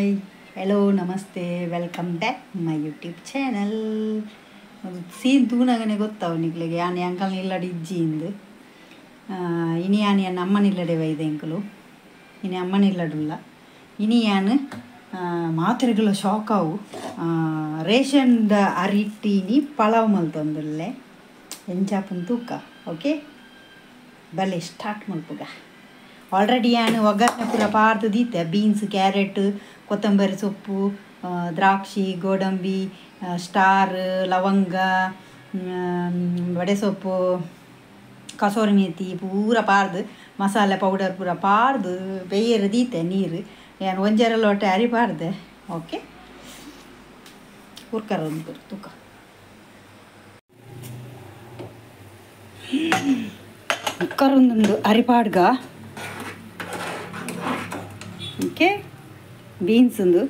Hi, hello, namaste, welcome back my YouTube channel. Scene ತೂನಗನೆ ಗೊತ್ತಾವು ನಿಕ್ಲೆಗೆ ಯಾನ್ uncle ಇಲ್ಲಡೆ ಇಜ್ಜಿ ಇಂದು ಇನಿ ಯಾನ್ ಯಾನ್ ಅಮ್ಮನ ಇಲ್ಲಡೆ ಬೈದೆ ಎಂಕಲು ಇನಿ ಅಮ್ಮನ ಇಲ್ಲಡುಲ್ಲ ಇನಿ ಯಾನ್ ಮಾತ್ರೆಗಳ ಶಾಕ್ ಆವು ರೇಷನ್ the ಅರಿಟಿನಿ ಪಲಾವ್ ಮಲ್ತೊಂದುಲ್ಲೆ ಎಂಚಾಪುನ್ ತೂಕ ಓಕೆ ಬಲೆ ಸ್ಟಾರ್ಟ್ ಮಲ್ಪುಗ ಆಲ್ರೆಡಿ ಯಾನು ಒಗ್ಗರಣೆ ಪೂರ ಪಾರ್ದು ದೀತೆ ಬೀನ್ಸ್ ಕ್ಯಾರೆಟ್ ಕೊತ್ತಂಬರಿ ಸೊಪ್ಪು ದ್ರಾಕ್ಷಿ ಗೋಡಂಬಿ ಸ್ಟಾರ್ ಲವಂಗ ವಡೆ ಸೊಪ್ಪು ಕಸೂರಿ ಮೇಥಿ ಪೂರ ಪಾರ್ದು ಮಸಾಲೆ ಪೌಡರ್ ಪೂರ ಪಾರ್ದು ಬೇಯರು ದೀತೆ ನೀರು ಯಾನು ಒಂಜರ ಲೋಟೆ ಅರಿ ಪಾರ್ದೆ ಓಕೆ ಉರ್ಕರ ಒಂದು ತೂಕ ಉಕ್ಕರೊಂದು ಅರಿಪಾಡ್ಗ ಓಕೆ ಬೀನ್ಸ್ ಒಂದು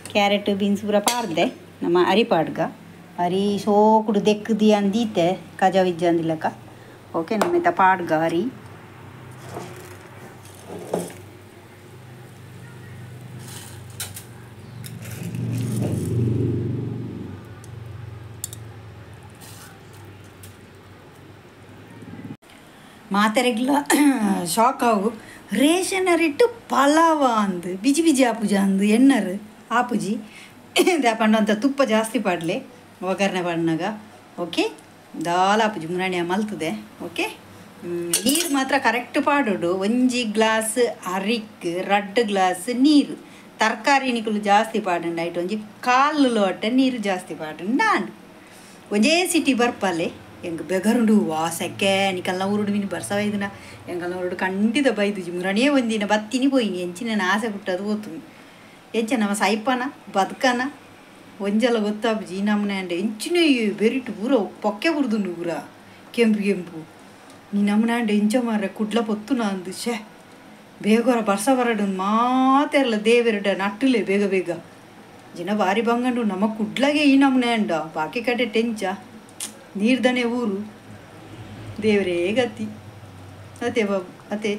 ಕ್ಯಾರೆಟ್ ಬೀನ್ಸ್ ಪೂರ ಪಾರ್ದೆ ನಮ್ಮ ಅರಿಪಾಡ್ಗ ಅರಿ ಸೋಕುಡು ದೆಕ್ಕುದಿ ಅಂದೀತೆ ಕಜವಿಜ್ಜ ಅಂದಿಲ್ಲಕ ಓಕೆ ನಮ್ಮ ಪಾಡ್ಗ ಅರಿ ಮಾತೆರೆಗ್ಲ ಶಾಕ್ ಆವು ರೇಷನ್ ಅರಿಟ್ಟು ಪಲಾವ ಅಂದು ಬಿಜಿ ಬಿಜಿ ಆಪುಜ ಅಂದು ಎಣ್ಣರು ಆಪುಜಿ ಪಂಡಂತ ತುಪ್ಪ ಜಾಸ್ತಿ ಪಾಡಲೆ ಒಗ್ಗರಣೆ ಪಾಡಿನಾಗ ಓಕೆ ದಾಲ ಆಪುಜಿ ಮುರಾಣಿ ಮಲ್ತದೆ ಓಕೆ ನೀರು ಮಾತ್ರ ಕರೆಕ್ಟ್ ಪಾಡೋಡು ಒಂಜಿ ಗ್ಲಾಸ್ ಅರಿಕ್ ರಡ್ಡು ಗ್ಲಾಸ್ ನೀರು ತರಕಾರಿ ನಿಕುಲು ಜಾಸ್ತಿ ಪಾಡಂಡು ಐಟ್ ಒಂಜಿ ಕಾಲು ಲೋಟ ನೀರು ಜಾಸ್ತಿ ಪಾಡಂಡು ನಾನು ಒಂಜೇ ಸಿಟಿ ಬರ್ಪಲೆ ಎಂಗೆ ಬೆಗರುಂಡು ವಾ ಸೆಕೆ ನಿಕಲ್ನ ಊರುಡು ಮೀನು ಬರ್ಸವೈದನ ಎಂಕಲ್ನ ಊರುಡು ಖಂಡಿತ ಬೈದುಜಿ ಮುರಣಿಯೇ ಒಂದಿನ ಬತ್ತಿನಿ ಪೋಯಿನಿ ಎಂಚಿನ ಆಸೆ ಪುಟ್ಟದು ಓತು ಎಂಚ ನಮ್ಮ ಸೈಪನ ಬದುಕನ ಒಂಜಲ ಗೊತ್ತಾಬುಜಿ ನಮ್ಮನೆ ಅಂಡೆ ಎಂಚಿನ ಬೆರಿಟು ಪೂರ ಪೊಕ್ಕೆ ಬುರ್ದುಂಡು ಪೂರ ಕೆಂಪು ಕೆಂಪು ನೀ ನಮ್ಮನೆ ಅಂಡೆ ಎಂಚ ಮಾರ್ರೆ ಕುಡ್ಲ ಪೊತ್ತು ನಂದು ಶೇ ಬೇಗ ಬರ್ಸ ಬರಡು ಮಾತೆರಲ್ಲ ದೇವೆರಡ ನಟ್ಟುಲೆ ಬೇಗ ಬೇಗ ಜಿನ ಬಾರಿ ಬಂಗಂಡು ನಮ್ಮ ಕುಡ್ಲಗೆ ಈ ನಮ್ಮನೆ ಅಂಡ ಬಾಕಿ ಕಡೆ ಟೆಂಚ ನೀರ್ದನೆ ಊರು ದೇವರೇ ಗತಿ ಅತೆ ಬಾಬು ಅತೆ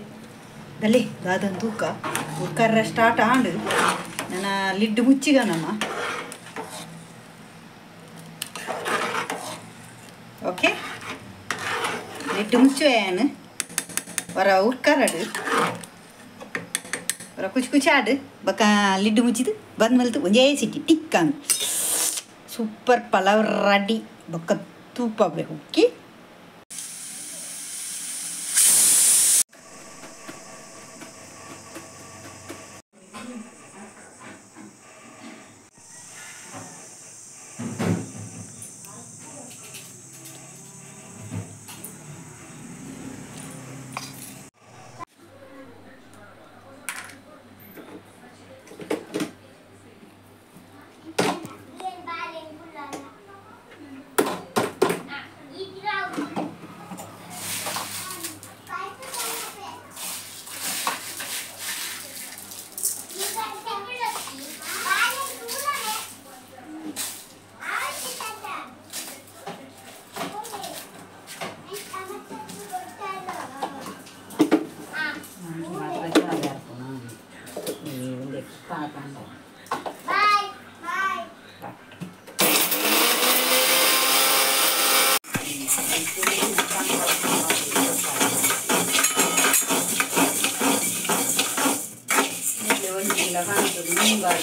ಬಲೆ ದಾದನ್ ತೂಕ ಉಕ್ಕರ್ರ ಸ್ಟಾರ್ಟ್ ಆಂಡು ನನ್ನ ಲಿಡ್ಡು ಮುಚ್ಚಿಗ ನಮ್ಮ ಓಕೆ ಲಿಡ್ಡು ಮುಚ್ಚುವೆನು ಹೊರ ಉಕ್ಕರಡು ಹೊರ ಕುಚ್ ಕುಚಿ ಆಡು ಬಕ್ಕ ಲಿಡ್ಡು ಮುಚ್ಚಿದ್ದು ಬಂದ ಮೇಲೆ ಒಂದೇ ಸಿಟಿ ಟಿಕ್ ಅಂದು ಸೂಪರ್ ಪಲಾವ್ ರೆಡಿ ಬೊಕ್ಕ ತೂಪ ಓಕೆ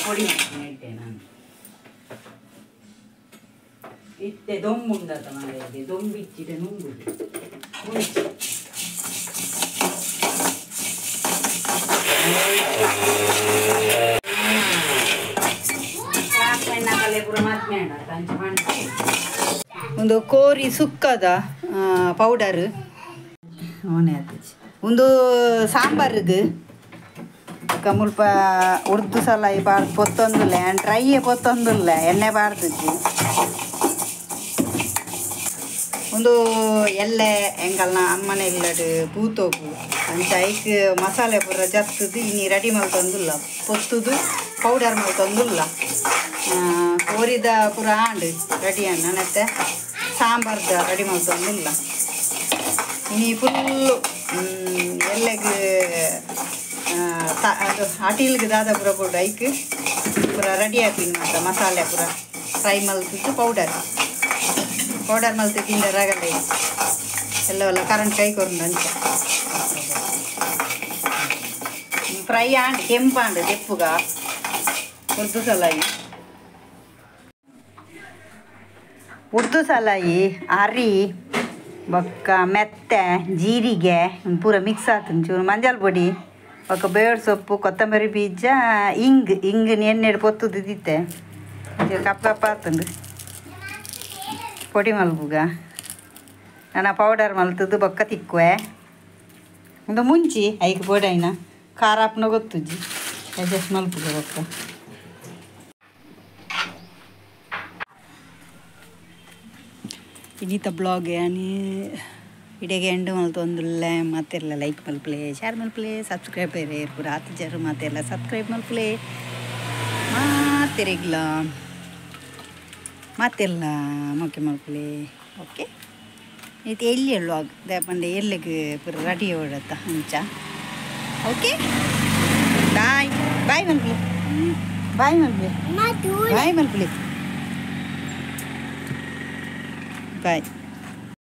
ಪೊಡಿ ಮಾಡ್ತೀನಿ ನಾನು ಇತ್ತೆ ದೊಂಬುಂಡತ ಮಾಡಿದೆ ದೊಂಬಿಚ್ಚಿದೆ ನುಂಗುದು ಒಂದು ಕೋರಿ ಸುಕ್ಕದ ಪೌಡರ್ ಒಂದು ಸಾಂಬಾರಿಗೆ ಮುಲ್ಪ ಉರ್ದು ಸಲ ಬಾರ್ದು ಪೊತ್ತೊಂದುಲ್ಲ ಡ್ರೈಯೇ ಪೊತ್ತೊಂದುಲ್ಲ ಎಣ್ಣೆ ಬಾರ್ದುಜ್ಜಿ ಒಂದು ಎಲ್ಲೆ ಎಂಕಲ್ನ ಅಮ್ಮನ ಇಲ್ಲಡು ಪೂತೋಗು ಅಂಚ ಐಕ್ ಮಸಾಲೆ ಪೂರ ಜತ್ತದು ಇನಿ ರೆಡಿ ಮಲ್ತೊಂದುಲ್ಲ ಪೊತ್ತುದು ಪೌಡರ್ ಮಲ್ತೊಂದುಲ್ಲ ಕೋರಿದ ಪೂರ ಆಂಡು ರೆಡಿ ಅಣ್ಣ ಮತ್ತೆ ಸಾಂಬಾರ್ದ ರೆಡಿ ಮಲ್ತೊಂದುಲ್ಲ ಇನಿ ಫುಲ್ಲು ಎಲ್ಲೆಗ್ ಅಟಿಲ್ಗೆ ದಾದ ಪೂರ ಬೋಡು ಐಕ್ ಪೂರ ರೆಡಿ ಆಪಿನ ಮಾತ ಮಸಾಲೆ ಪೂರ ಫ್ರೈ ಮಲ್ತಿದ್ದು ಪೌಡರ್ ಪೌಡರ್ ಮಲ್ತು ತಿಂದ ರಗಲೆ ಎಲ್ಲ ಎಲ್ಲ ಕರೆಂಟ್ ಕೈ ಕೊರಂಡು ಅಂಚ ಫ್ರೈ ಆಂಡ್ ಕೆಂಪಾಂಡ್ ತೆಪ್ಪುಗ ಉರ್ದು ಸಲಾಯಿ ಉರ್ದು ಸಲಾಯಿ ಅರಿ ಬೊಕ್ಕ ಮೆತ್ತೆ ಜೀರಿಗೆ ಪೂರ ಮಿಕ್ಸ್ ಆತುಂಡು ಚೂರು ಮಂಜಲ್ ಪೊಡಿ ಬೊಕ್ಕ ಬೇಳೆ ಸೊಪ್ಪು ಕೊತ್ತಂಬರಿ ಬೀಜ ಇಂಗ್ ಇಂಗ್ ಎಣ್ಣೆಡ್ ಪೊತ್ತುದು ದಿತ್ತೆ ಕಪ್ಪ ಕಪ್ಪ ಆತುಂಡು ಪೊಡಿ ಮಲ್ಪುಗ ನಾನು ಪೌಡರ್ ಮಲ್ತದ್ದು ಬೊಕ್ಕ ತಿಕ್ಕುವೆ ಒಂದು ಮುಂಚಿ ಐಕ್ ಪೊಡೈನ ಖಾರ ಆಪುನ ಗೊತ್ತುಜ್ಜಿ ಅಡ್ಜಸ್ಟ್ ಮಲ್ಪುಗ ಬೊಕ್ಕ ಇನ್ನಿತ ಬ್ಲಾಗ್ ಆನಿ ಇಡೆಗೆ ಎಂಡು ಮಲ್ತೊಂದುಲ್ಲೆ ಮಾತೆರ್ಲ ಲೈಕ್ ಮಲ್ಪುಲೆ ಶೇರ್ ಮಲ್ಪುಲೆ ಸಬ್ಸ್ಕ್ರೈಬ್ ಪೂರ ಆತ್ ಜರು ಮಾತೆರ್ಲ ಸಬ್ಸ್ಕ್ರೈಬ್ ಮಲ್ಪುಲೆ ಮಾತೆರೆಗ್ಲ ಮಾತೆರ್ಲ ಮೊಕ್ಕೆ ಮಲ್ಪುಲೆ ಓಕೆ ಇದು ಎಲ್ಲಿ ವ್ಲಾಗ್ ದಾಪಂಡೆ ಎಲ್ಲಿಗೆ ಪೂರ ರೆಡಿ ಓಡತ್ತ ಅಂಚ ಓಕೆ ಬಾಯ್ ಬಾಯ್ ಮಲ್ಪುಲೆ ಬಾಯ್ ಮಲ್ಪುಲೆ ಬಾಯ್ ಮಲ್ಪುಲೆ ಬಾಯ್.